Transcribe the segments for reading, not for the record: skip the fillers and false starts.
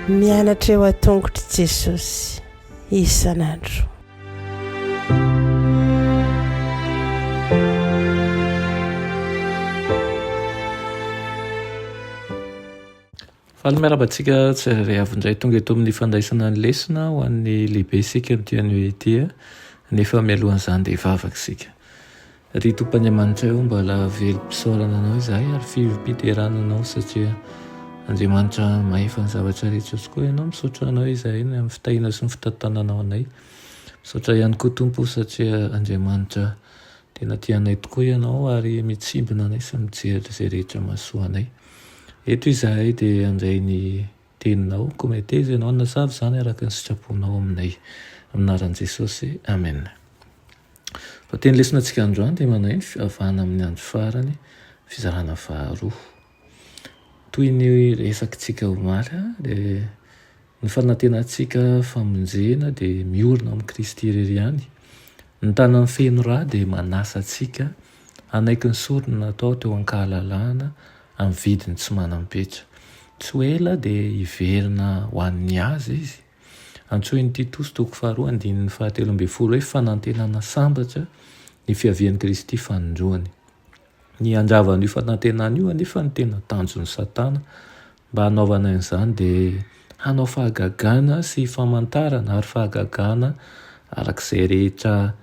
Mianatra eo an-tongotr'i Jesosy isan'andro. Faly miarahaba antsika tsirairay avy indray tonga eto amin'ny fandraisana ny lesona ho an'ny lehibe isika amin'ity anio ity. Nefa mialohan'izany dia hivavaka isika. Ry Tompo Andriamanitray o, mbola velom-pisaorana Anao izahay ary fivom-piderana Anao satria Andriamanitra mahefa ny zavatra rehetra tokoa Ianao. Misaotra Anao izahay ny amin'ny fitahiana sy ny fitantananao anay. Misaotra ihany koa Tompo satria Andriamanitra tena tia anay tokoa Ianao ary mitsimbina anay sy mijery izay rehetra mahasoa anay. Eto izahay dia handray ny teninao, koa meteza Ianao hanazava izany araka ny sitraponao aminay. Amin'ny anaran'i Jesosy, Amen. Fa teny lesona antsika androany dia manao ny fiavahana amin'ny andro farany, fizarana faharoa. Toy ny resakitsika omaly dia ny fanantenantsika famonjena dia miorina amin'i Kristy irery ihany. Ny tanany feno rà dia manasa antsika hanaiky ny sorona natao teo an-kahalalahana amin'ny vidiny tsy manam-petra. Tsy ho ela dia hiverina ho an'ny azy izy. Antsoin'i Titosy toko faharoa andininy fahatelo ambin'ny folo hoe fanantenana sambatra ny fiavian'i Kristy fanindroany. Ny handrava an'io fanantenana io anefa no tena tanjon'i Satana. Mba hanaovana an'izany dia hanao fahagagana sy famantarana ary fahagagana araka izay rehetra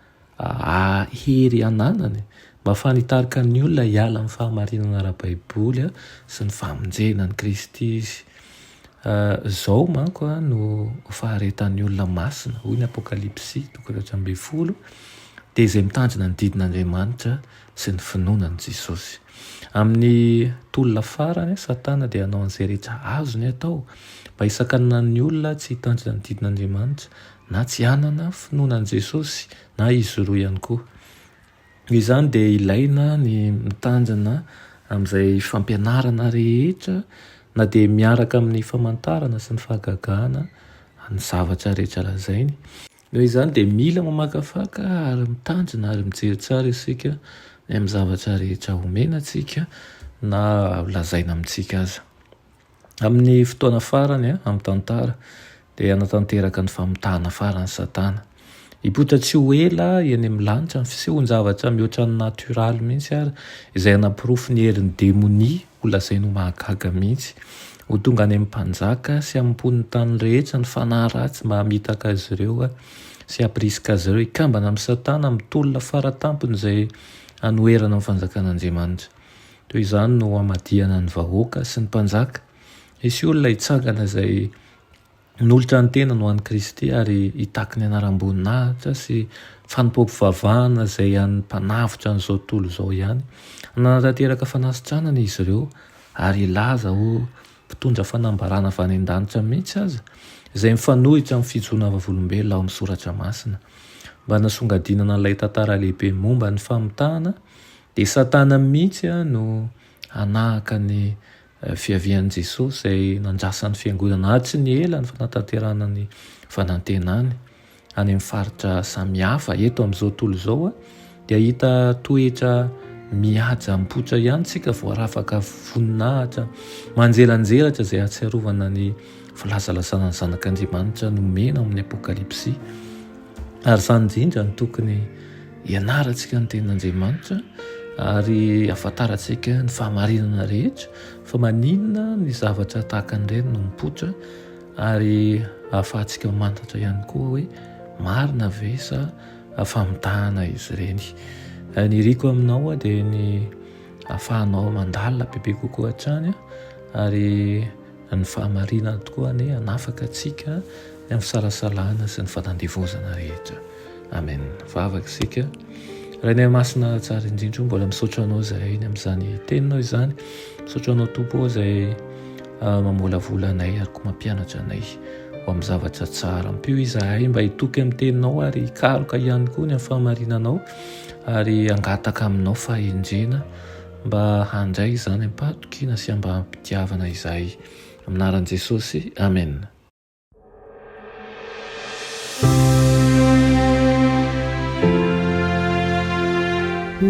hery ananany mba hahafahany hitarika ny olona hiala amin'ny fahamarinana ara-baiboly sy ny famonjena an'i Kristy izy. Izao manko no faharetan'ny olona masina, hoy ny Apokalypsy toko 11, dia izay mitandrina ny didin'Andriamanitra sy ny finoana an'i Jesosy. Amin'ny tolona farany, Satana dia hanao an'izay rehetra azony atao mba hisakanana ny olona tsy hitandrina ny didin'Andriamanitra na tsy hanana finoana an'i Jesosy na izy roa ihany koa. Noho izany dia ilaina ny mitandrina amin'izay fampianarana rehetra na dia miaraka amin'ny famantarana sy ny fahagagana ny zavatra rehetra lazainy. Noho izany dia mila mamakafaka ary mitandrina ary mijery tsara isika ny amin'ny zavatra rehetra omena antsika na lazaina amintsika aza. Amin'ny fotoana farany amin'ny tantara dia hanatanteraka ny famitahana farany Satana. Hipoitra tsy ho ela eny amin'ny lanitra ny fisehoan-javatra mihoatra ny natioraly mihitsy ary izay hanaporofo ny herin'ny demonia ho lazainy ho mahagaga mihitsy. Ho tonga any amin'ny mpanjaka sy amin'ny mponin'ny tany rehetra ny fanahy ratsy mba hamitaka azy ireo sy hampirisika azy ireo hikambana amin'i Satana amin'ny tolona faratampony izay hanoherana ny fanjakan'Andriamanitra. Toy izany no hamadihana ny vahoaka sy ny mpanjaka. Hisy olona hitsangana izay hanolotra ny tenany ho an'i Kristy ary hitaky ny anaram-boninahitra sy fanompoam-pivavahana izay an'ny Mpanavotra an'izao tontolo izao ihany. Nanatanteraka fanasitranana izy ireo ary hilaza ho mpitondra fanambarana avy any an-danitra mihitsy aza, izay mifanohitra amin'ny fijoroana vavolombelona ao amin'ny Soratra Masina. Mba hanasongadinana ilay tantara lehibe momba ny famitahana, Dia Satana mihitsy no hanahaka ny fiavian'i Jesosy izay nandrasan'ny fiangonana hatry ny ela ny fanatanterahana ny fanantenany. Any amin'ny faritra samihafa eto amin'izao tontolo izao dia hita toetra mihaja mipoitra ihany tsika voarafaka voninahitra manjelanjelatra izay hahatsiarovana ny filazalazana ny zanak'Andriamanitra nomena ao amin'ny Apokalypsy. Ary izany indrindra no tokony hianarantsika ny tenin'Andriamanitra ary hahafantarantsika ny fahamarinana rehetra fa maninona ny zavatra tahaka an'ireny no mipoitra ary ahafahantsika mamantatra ihany koa hoe marina ve sa famitahana izy ireny. Ny iriko aminao dia ny ahafahanao mandalina bebe kokoa hatrany ary Ny fahamarinana tokoa anie hanafaka antsika ny amin'ny fisalasalana sy ny fanandevozana rehetra. Amen. Vavaka isika. Rainay masina tsara indrindra, mbola misaotra anao izahay ny amin'izany teninao izany. Misaotra anao Tompo izay ah, mamolavola anay ary koa mampianatra anay ho amin'ny zavatra tsara. Ampio izahay mba hitoky amin'ny teninao ary hikaroka ihany koa ny amin'ny fahamarinanao ary hangataka aminao fahendrena Mba handray izany am-pahatokiana sy am-pitiavana izahay. Amin'ny anaran'i Jesosy, Amena.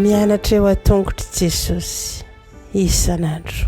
Mianatra eo an-tongotr'i Jesosy isan'andro.